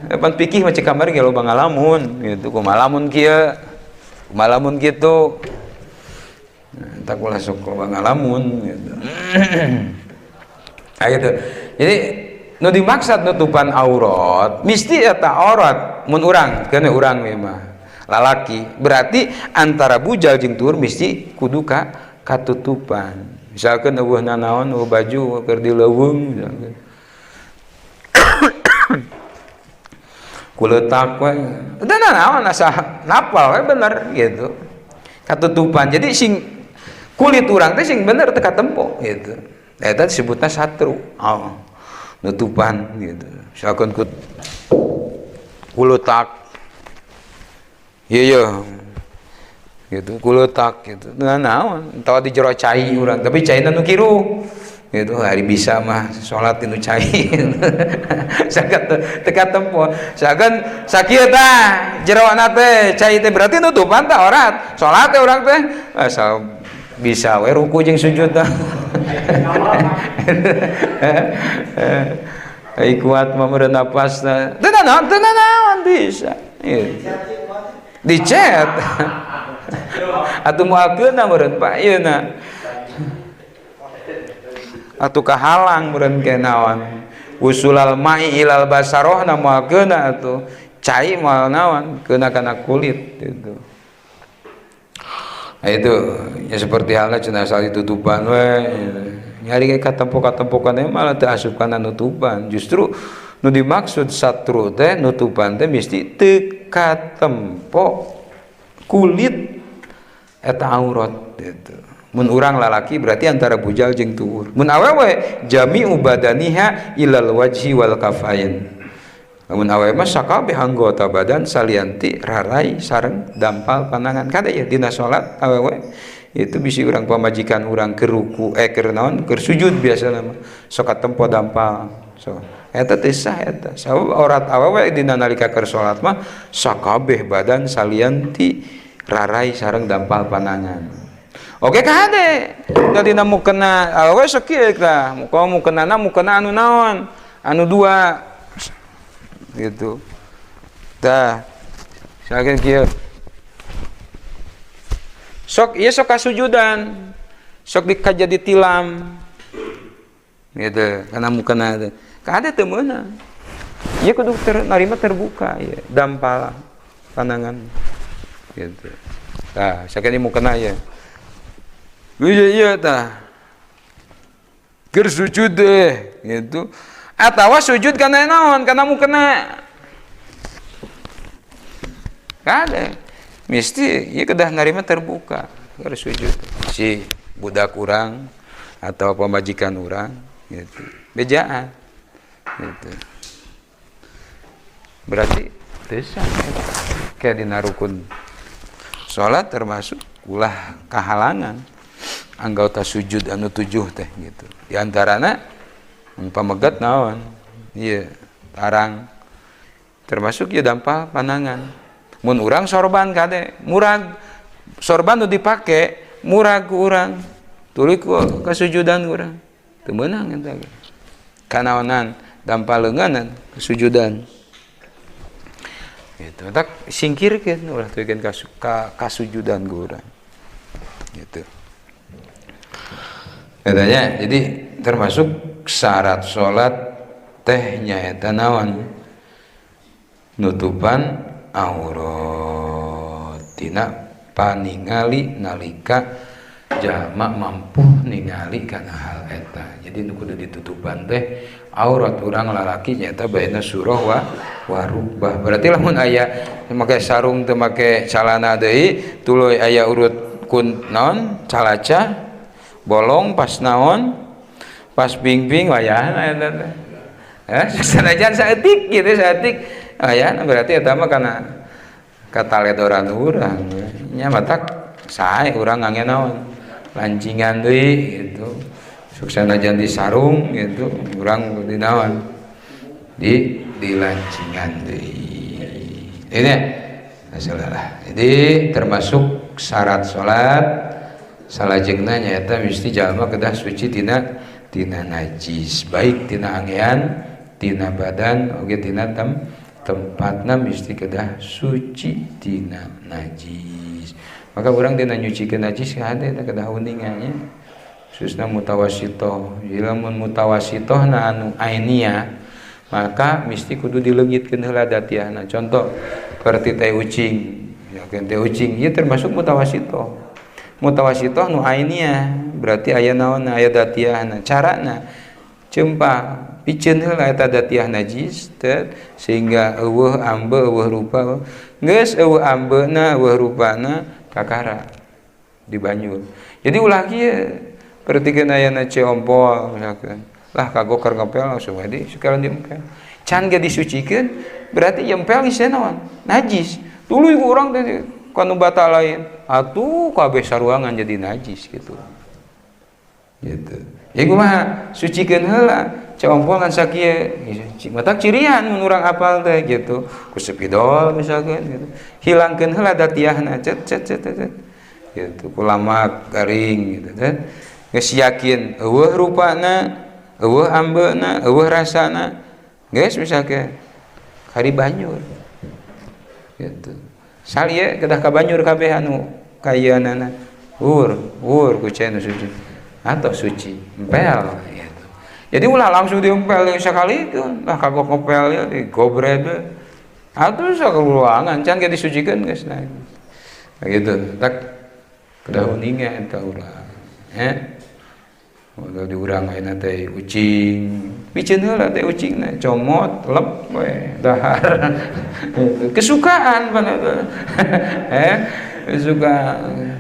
Pan pikir mah cek kamari ge loba ngalamun gitu kumaha lamun kieu. Kumaha lamun kitu. Nah, tak ulah sok loba ngalamun gitu. Nah, gitu. Jadi nu dimaksud nutupan aurat mesti eta aurat mun urang keun urang mah lalaki berarti antara bujal jeung tuur mesti kudu ka katutupan. Misalkan eueuh nanaon eueuh baju keur di leuweung misalkan kuletak we teu nanaon asa napal we bener gitu. Katutupan. Jadi sing kulit urang teh sing bener teu katempo gitu. Eta disebutna satru. Oh, nutupan gitu. Misalkan ku kuletak. Iya iya. Gitu, kuletak gitu. Nah, naon, tawa di jero cai urang, tapi caina nu kiruh. Gitu, hari bisa mah salat nu cai. Sakat teu katempo. Sakan sakieu tah jerona teh cai teh berarti nutupan tah aurat. Salat teh urang teh asal bisa we ruku jeung sujud tah. Ai kuat mah meureun napasna. Teu naon, teu naon bisa. Gitu. Dicet. Atuh moal keuna meureun Pak ieu na. Atuh kahalang meureun ke naon. Usulal mai ilal basarohna moal keuna atuh. Cai moal naon, keuna kana kulit gitu. Nah itu ya seperti halnya cenah asal ditutupan we nyari kayak katempo-katempokan malah teu asup kana nutupan. Justru nu dimaksud satru teh nutupan teh mesti teu katempo kulit eta aurat gitu. Mun urang lalaki berarti antara bujal jeung tuur. Mun awewe jami'u badaniha ilal wajhi wal kafain. Mun awewe mah sakabeh anggota badan salianti rarai sareng dampal panangan. Kade ya dina salat awewe itu bisi urang pamajikan urang keur ruku keur naon keur sujud biasana mah sok katempo dampal. So eta teh sah eta. Sabab aurat awewe dina nalika keur salat mah sakabeh badan salianti rarai sareng dampal panangan. Oke kade dina mukena awewe sok kieu tah muka mukenana mukena anu naon anu dua gitu. Tah saking kieu sok ieu sok kasujudan sok dikajadi tilam gitu kana mukena teh kade teu meunang ieu kudu narima terbuka ieu dampal panangan gitu. Tah saking mukena ieu iya iya tah keur sujud deh gitu atawa sujud kana naon kana mukena kade mesti ieu kedah narima terbuka keur sujud si budak urang atau pamajikan urang gitu bejaan gitu berarti teu sah kayak dina rukun salat termasuk ulah kahalangan anggota sujud anu tujuh teh gitu di antarana pamegat naon ieu tarang termasuk ieu dampal panangan mun urang sorban kade murag sorban nu dipake murag ku urang tuluy ku kasujudan urang teu meunang eta ge kanaonan dampal leungeun kasujudan gitu tak singkirkeun ulah teukeun kasujudan ku urang gitu katanya. Jadi termasuk syarat salat teh nyaeta naon nutupan aurat tina paningali nalika jalma mampu ningali kana hal eta. Jadi nu kudu ditutupan teh aurat urang lalaki nyaeta baina surah wa warubah. Berarti lamun aya make sarung teu make calana deui tuluy aya urut kun naon calaca bolong pas naon pas bing-bing wayahna eta teh. Sanajan saeutik gitu saeutik wayahna berarti eta mah kana kataledoran urang nya matak sae urang ngangge naon lancingan deui gitu sanajan di sarung gitu urang di naon di lancingan deui ini masalah. Jadi termasuk syarat salat salajengna nyaeta mesti jalma kedah suci tina tina najis baik tina angean tina badan oge tina tempatna mesti kedah suci tina najis. Maka urang dina nyucikeun najis kade eta kedah uningannya khususna mutawasitoh. Lamun mutawasitohna anu ainia maka mesti kudu dileungitkeun heula datiahna. Contoh seperti teh ucing ya kan teh ucing ieu termasuk mutawasitoh. Mutawasitoh nu ainia berarti aya naon aya datiahna. Carana cempa piceun heula eta datiah najis teh sehingga eueuh ambe eueuh rupa geus eueuh ambeuna eueuh rupana kakara Di banjur. Jadi ulah kieu, pertikeun ayana ceompol misalkan. Lah kagok keur ngepel langsung we di sekalian diempel. Can ge disucikeun berarti empel geus naon? Najis. Tuluy ku urang teh kanu bata lain. Atuh kabeh saruangan jadi najis gitu. Gitu. Ya kumaha? Sucikeun heula. Ceompol kan sakieu. Matak cirian mun urang apal teh gitu. Ku spidol misalkan gitu. Hilangkeun heula datiahna, cet cet cet cet. Gitu. Ku lamak garing gitu teh. Geus yakin euweuh rupana, euweuh ambeuna, euweuh rasana. Geus misalkan kari banjur. Gitu. Sal ieu kedah ka banjur kabeh anu kayeunana. Ur, ur ku cai nu suci. Atau suci, empel gitu. Jadi ulah langsung diempel yang sekali itu, lah kagok ngepel ya digobret. Atuh sakeluangan can ge disucikeun geus nah. Gitu. Tak kedah uninga eta urang. Ya. Udah diurang ayeuna teh ucing. Piceun heula teh ucingna, comot, lep we dahar. Kesukaan pan eta. Kesukaan.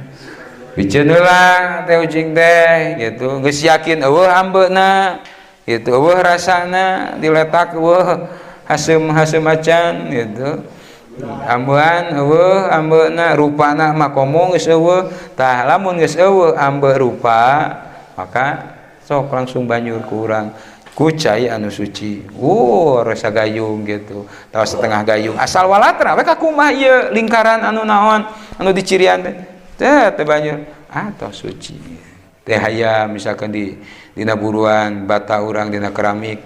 Piceun heula teh ucing teh gitu. Geus yakin euweuh ambeuna gitu, euweuh rasana, diletak euweuh haseum-haseum acan gitu. Ambean euweuh ambeuna, rupana mah komo geus euweuh. Tah lamun geus euweuh ambe rupa, maka sok langsung banjur ku urang ku cai anu suci. Rasa gayung gitu. Tawa setengah gayung. Asal walatra we ka kumaha ieu lingkaran anu naon anu dicirian teh. Teh teh banjur atau suci. Teh hayam misalkan di dina buruan bata urang dina keramik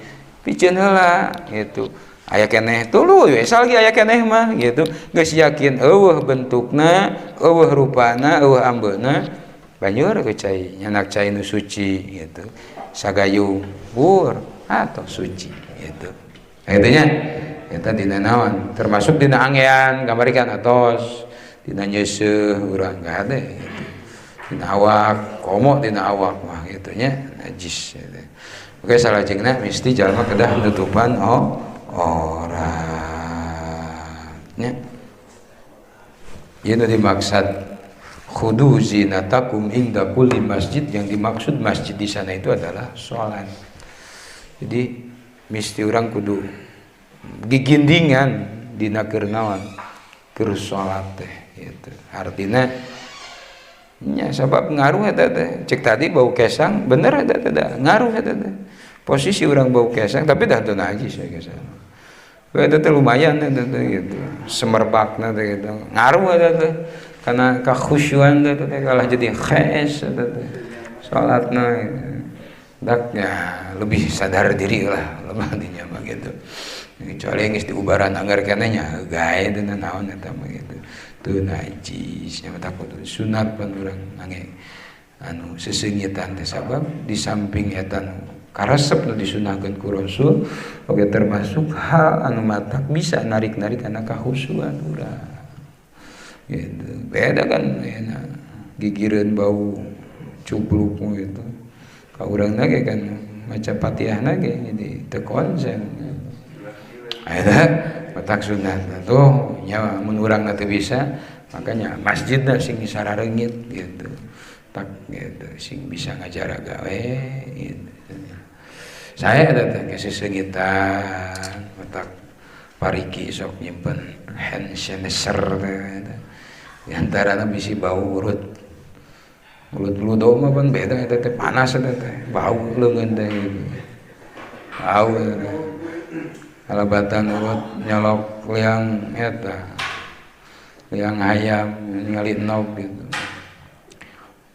piceun heula gitu. Aya keneh tuluy we salgi aya keneh mah gitu. Geus yakin euweuh bentukna, euweuh rupana, euweuh ambeuna, banjur ke cai nyanak cai nu suci gitu. Sagayung wur atau suci gitu. Nah, kitu nya eta dina naon termasuk dina angean kamari kan atos dina nyeuseuh urang gade gitu. Dina awak komo dina awak mah gitu nya najis gitu. Oke salajengna mesti jalma kedah nutupan oh aurat nya. Ieu nu dimaksud khudu zinatakum inda kulli masjid, yang dimaksud masjid di sana itu adalah sholat. Jadi mesti orang kudu gigindingan dina keur naon keur salat teh gitu. Artinya nya sabab ngaruh eta teh. Cek tadi bau kesang bener eta teh da ngaruh eta teh. Posisi orang bau kesang tapi dah teu najis ya kesang. Eta teh lumayan eta teh gitu. Semerbakna teh gitu. Ngaruh eta teh. Karena kekhusyuan teh teh kalah jadi khes eta teh. Salatna gitu. Dak ya lebih sadar diri lah lemah dinya mah gitu. Kecuali geus diubaran anggar keneh nya gae teh naon eta mah gitu. Teu najis nya mah kudu sunat pan urang ange anu seseungitan teh sabab di samping eta nu karesep nu disunahkeun ku Rasul oge termasuk hal anu matak bisa narik-narik kana kahusuan urang. Gitu. Beda kan enak gigireun bau cubluk gitu. Ka urangna ge kan maca Fatihahna ge jadi teu konsen. Eta matak sunat tuh nya mun urangna teu bisa makanya masjidna sing sarareungit gitu. Tak gitu sing bisa ngajaraga we gitu. Saya ada teh kesesengitan matak pariki sok nyimpen hand sanitizer teh eta. Di antarana bisi bau urut. Mulut ludo mah pan beda eta teh panas eta teh bau leungeun teh gitu. Bau eta teh. Kalabatan urut nyolok liang eta. Liang hayam ningali enog gitu.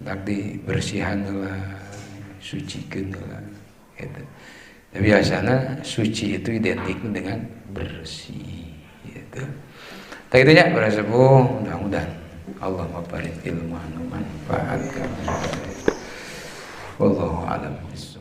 Tak dibersihan heula, sucikeun heula gitu. Nah, biasana suci itu identik dengan bersih gitu. Tak itu nya para sepuh, mudah-mudahan Allah maparin ilmu anu manfaat. Wallahu a'lam bishawab.